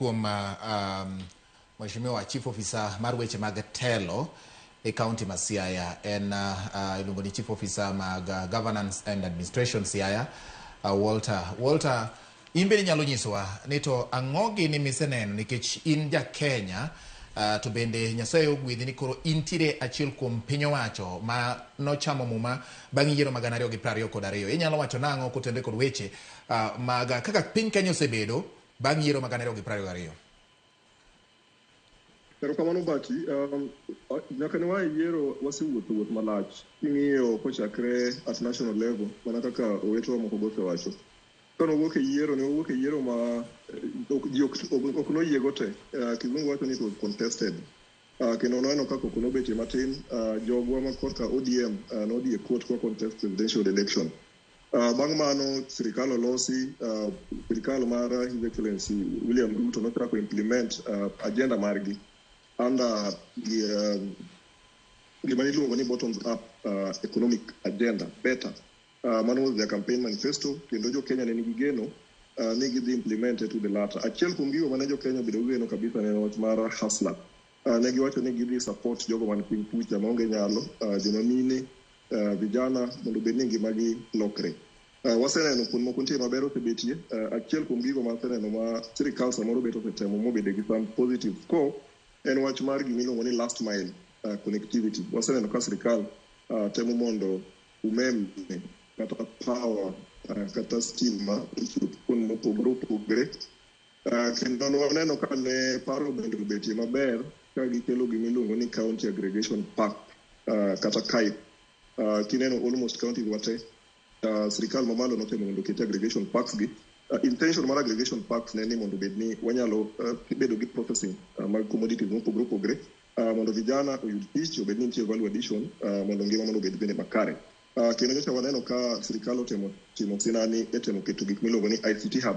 Kuom Mheshimiwa Chief Officer mar weche mag telo e county ma Siaya en iluongo ni Chief Officer mag Governance and Administration Siaya, Walter. Walter, in bende inyalo nyisowa ni to ang'o gini miseneno nikech in ja Kenya, to bende Nyasaye ogwedhi ni koro intiere achiel kuom piny owacho ma nochamo muma bang' yiero mag 2022. Inyalo wacho nang'o kotenore kod weche mag kaka piny Kenya osebedo bang' yiero mag 2022? Erokamano Bati. Nyaka ne waa e yiero wasewuotho wuoth malach. King'iyo kochakre at national level, mana kaka owetewa moko go osewacho. Kane wawuok e yiero, ne wawuok e yiero ma ji ok noyiego te. Kizungu wacho ni it was contested. Kendo nwaneno ka koko nobetie matin. Jogwa ma korka ODM nodhi e court kwa contest presidential election. Bang' mano sirikal olosi, sirikal mar His Excellency William Ruto nochako implement agenda margi under gima niluongo ni bottoms up economic agenda better. Mano was their campaign manifesto kendo jo Kenya ne nigi geno ni gidhi implement to the latter. Achiel kuom gigo mane jo Kenya obedo gi geno kabisa ne en wach mar hustler. Ne giwacho ni gidhi support jogo man piny kucha maonge nyalo, joma mine, vijana mondo obed ni ngimagi lokre. Waseneno kuond moko nitie maber osebetie. Achiel kuom gigo ma aseneno ma sirikal samoro bet osetemo mobede gi some positive score en wach mar gima iluongo ni last mile connectivity. Waseneno ka sirikal temo mondo umeme kata power kata stima ochop kuond mopogore opogore. Kendo waneno ka ne paro bende obetie maber ka gikelo gima iluongo ni county aggregation park kata CAIP. Kineno almost counties wate, sirikal mamalo notemo mondo oket aggregation parks gi. Intention mar aggregation parks ne ni mondo obed ni wanyalo bedo gi processing mag commodities mopogore opogore mondo vijana oyud tich, obed ni nitie value addition mondo ngima mondo obed bende makare. Kendo nyocha waneno ka sirikal otemo timo sinani e temo keto gik miluongo ni ICT hub.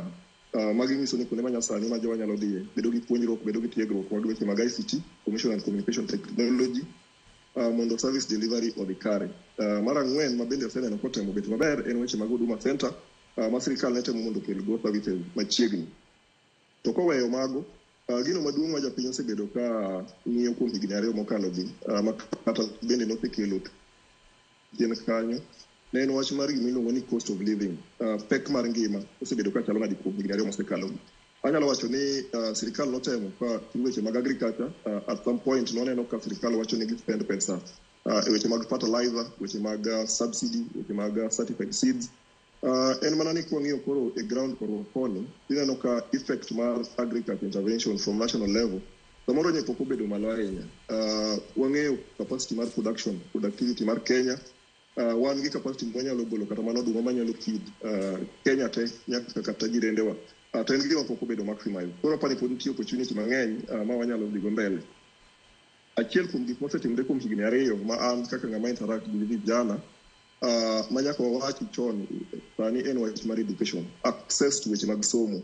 Magi nyiso ni kuonde manyasani ma jowa nyalo dhiye, bedo gi puonjruok, bedo gi tiegruok mag weche mag ICT, Information and Communication Technology, mondo service delivery odhi kare. Mar ang'wen ma bende aseneno kotemo bet maber en weche mag Huduma Center ma sirikal ne temo mondo okel go services machiegni. To koweyo mago, gino maduong' ma japiny osebedo ka ng'iyo kuom higni 2 mokalo gi, ma kata bende nosekelo chien kanyo, ne en wach mar gima iluongo ni cost of living, pek mar ngima osebedo ka chalo nade kuom higni 2 mosekalo gi. Anyalo wacho ni sirikal notemo ka weche mag agriculture, at some point noneno ka sirikal wacho ni gispend pesa e weche mag fertilizer, weche mag subsidy, weche mag certified seeds. En mana ni kwang'iyo koro e ground korwa koni, ineno ka effect mar agriculture intervention from national level samoro nye pok obedo malo ahinya. Wang'eyo capacity mar production, productivity mar Kenya. Wan gi capacity mwanyalo golo kata mana oduma manyalo feed Kenya te nyaka kata jirendewa. To en gima pok obedo maximize. Koro apani pod nitie opportunity mang'eny ma wanyalo dhigo mbele. Achiel kuom gik mosetimre kuom higni 2 ma an kaka ng'ama interact gi vijana, ma nyaka wawachi chon sani en wach mar education, access to weche mag somo.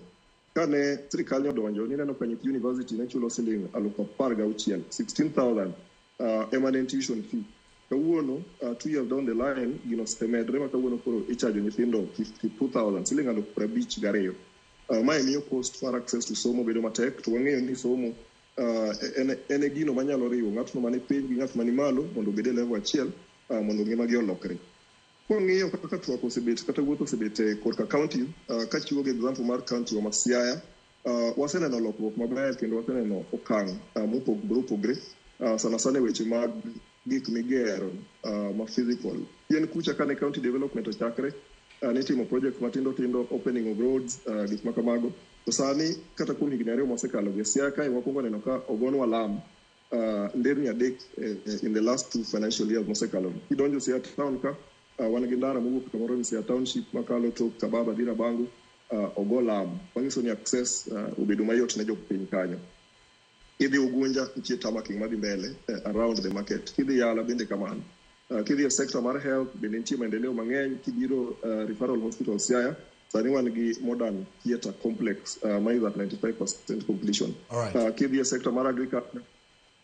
Kane sirikal ne odonjo, nineno ka nyithi university ne chulo siling 16,000, 16,000 ema ne en tuition fee. Kawuono, 2 years down the line, gino osemedre ma kawuono koro ichajo nyithindo 52,000, siling 52,000. Mae miyo cost mar access to somo bedo matek, to wang'eyo ni somo en e gino manyalo riwo ng'atno mani piny gi ng'at mani malo mondo obed e level achiel, mondo ngimagi olokre. Kwang'iyo kaka twak osebet kata wuoth osebet e korka county, kachiwo gi example mar county wa ma Siaya, waseneno lokruok maber kendo waseneno okang' mopogore opogore, sana sana e weche mag gik migero ma physical. Chien kucha kane county development ochakre, nitimo projects matindo tindo, opening of roads, gik makamago. To sani kata kuom higni 2 mosekalo gi Siaya kae wakwongo neno ka ogonwa lam nderni 3 in the last 2 financial years mosekalo. Kidonjo Siaya town ka, wan gi ndara mowuok kamoro ni Siaya township makalo tok Kababa dhi Rabango, ogo lam. Manyiso ni access obedo mayot ne jopiny kanyo. Kidhi Ugunja, nitie tarmacking madhi mbele around the market. Kidhi Yala bende kamano. Kidhi e sector mar health bende nitie maendeleo mang'eny. Kibiro referral hospital Siaya, sani wan gi modern theatre complex ma is at 95% completion. All right. Kidhi e sector mar agriculture,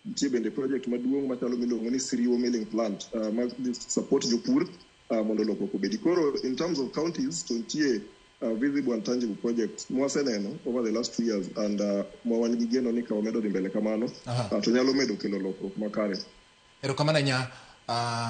nitie bende project maduong' machalo miluongo ni Siriwo Milling Plant, ma support jopur mondo lokruok obedi. Koro in terms of counties to nitie visible and tangible projects mwaseneno over the last 2 years and ma wan gi geno ni ka wamedo dhi mbele kamano, to nyalo medo kelo lokruok makare. Erokamano ahinya.